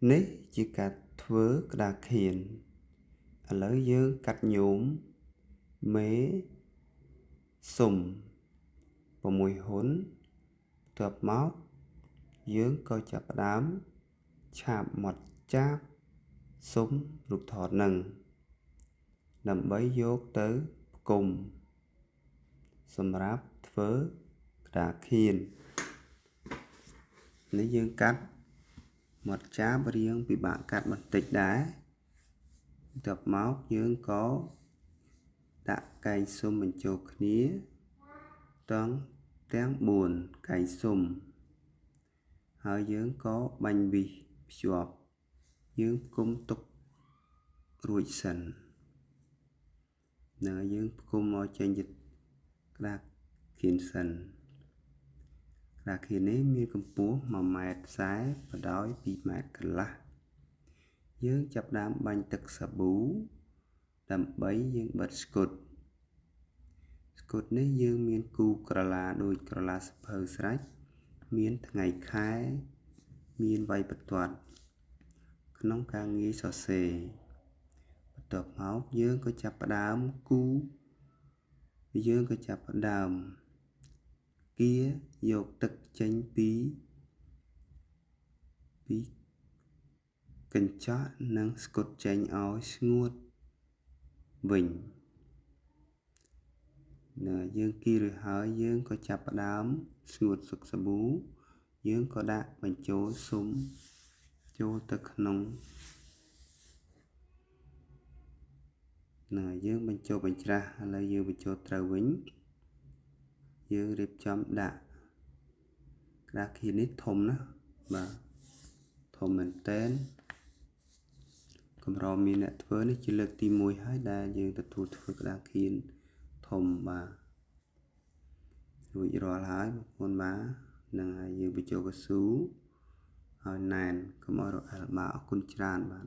នេះជាការធ្វើក្តារខៀនឥឡូវយើងកាត់ញោមមេស៊ុំ6ហ៊ុនបន្ទាប់មកយើងក៏ចាប់ផ្ដើមឆាបមាត់ចាបស៊ុំរូបថតនឹងដើម្បីយកទៅផ្គុំសម្រាប់ធ្វើក្តារខៀននេះយើងកាត់មាត់ចាបរៀងពិបាកកាត់បន្តិចដែរបន្ទាប់មកយើងក៏ដាក់កែងស៊ុំបញ្ចូលគ្នាទាំង4កែងស៊ុំហើយយើងក៏បាញ់វិសភ្ជាប់យើងផ្គុំទុករួចសិននឹងយើងផ្គុំមកចេញជាក្តារខៀនសិនក្តារខៀននេះមានកម្ពស់1ម៉ែត្រ40បដោយ2ម៉ែត្រកន្លះយើងចាប់ដើមបាញ់ទឹកសាប៊ូដើម្បីយើងបិទស្គុតស្គុតនេះយើងមានគូក្រឡាដូចក្រឡាសភៅស្រេចមានថ្ងៃខែមានវ័យបន្ទាត់ក្នុងការងារសរសេរបន្ទាប់មកយើងក៏ចាប់ផ្ដើមគូយើងក៏ចាប់ផ្ដើមគៀយកទឹកចេញពីកញ្ចក់និងស្គុតចេញឲ្យស្ងួតវិញនៅយើងគីរួចហើយយើងក៏ចាប់ផ្ដើមស្ងួតសុកសាប៊ូយើងក៏ដាក់បញ្ចូលស៊ុំចូលទៅក្នុងណាយើងបញ្ចូលបញ្ច្រាស់ឥឡូវយើងបញ្ចូលត្រូវវិញយើងរៀបចំដាក់ក្តារខៀននេះធំណាស់បាទធំមែនតែនកម្រមានអ្នកធ្វើនេះជាលើកទី1ហើយដែលយើងទទួលធ្វើក្តារខៀនធំបាទរួចរាល់ហើយបងប្អូនបាទនឹងហើយយើងបញ្ចូលកស៊ូហើយណែនកុំឲ្យរអិលបាទអរគុណច្រើនបាទ